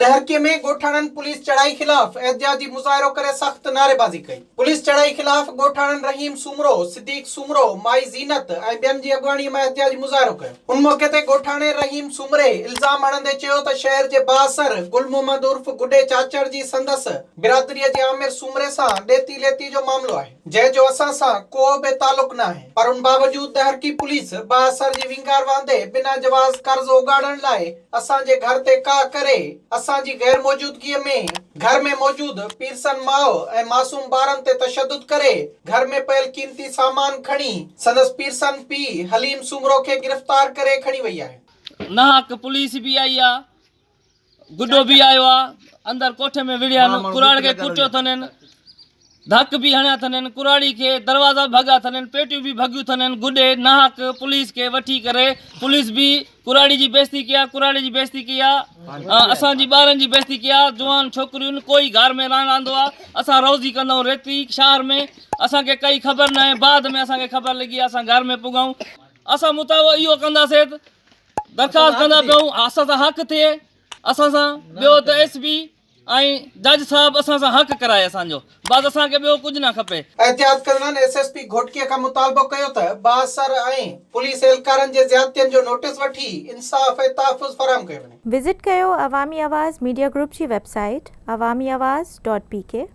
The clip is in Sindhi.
ڏهرڪي ۾ ڳوٺاڻن پوليس چڙهائي خلاف احتجاجي مظاهرو ڪري سخت نعريبازي ڪئي. پوليس چڙهائي خلاف ڳوٺاڻن رحيم سومرو، صديق سومرو، مائي زينت ۽ ٻين جي اڳواڻي ۾ احتجاجي مظاهرو ڪيو. ان موقعي تي ڳوٺاڻي رحيم سومري الزام هڻندي چيو ته شهر جي بااثر گل محمد عرف گڊي چاچڙ جي سندس برادري جي عامر سومري سان ڏيتي ليتي جو معاملو آهي، جنهن جو اسان سان ڪو به تعلق ناهي پر ان باوجود ڏهرڪي پوليس بااثر جي ونگار وهندي بنا جواز قرض اوڳاڙڻ لاء اسان جي گهر تي ڪاهه ڪري اسان جي غير موجودگيء ۾ گهر ۾ موجود پيرسن ماء ۽ معصوم ٻارن تي تشدد ڪري گهر ۾ پيل قيمتي سامان کڻي سندس پيرسن پيء حليم سومرو کي گرفتار ڪري کڻي وئي آهي. ناحق پوليس به آئي آ گڊو به آيو آ اندر ڪوٺي ۾ وڙهيا آهن ڪراڙ کي ڪٽيو اٿنن ڌڪ به هڻيا اٿنن ڪراڙي کي دروازا به ڀڳا اٿنن پيٽيون به ڀڳيون اٿنن گڊي ناحق پوليس کي وٺي ڪري پوليس به ڪراڙي جي بيستي ڪئي آ ڪراڙي جي بيستي ڪئي آ اسان جي ٻارن جي بيستي ڪئي آ جوان ڇوڪريون ڪوئي گهر ۾ نه رهندو آ اسان روزي ڪندا آهيون ريتي شهر ۾ اسان کي ڪئي خبر ناهي بعد ۾ اسان کي خبر لڳي آ اسان گهر ۾ پڳائون اسان مطالبو اهو ڪنداسين ته درخواست ڪندا پيون اسان سان حق ٿئي اسان سان ٻيو ته ايس پي ۽ جج صاحب اسان سان حق ڪرائي اسان جو بس اسان کي ٻيو ڪجهه نه کپي. احتياط ڪندڙن ايس ايس پي گهوٽڪي کان مطالبو ڪيو ته بااثر ۽ پوليس اهلڪارن جي زيادتين جو نوٽيس وٺي انصاف ۽ تحفظ فراهم ڪيو وڃي. وزٽ ڪيو عوامي آواز ميڊيا گروپ جي web site Awami Awaz dot P K.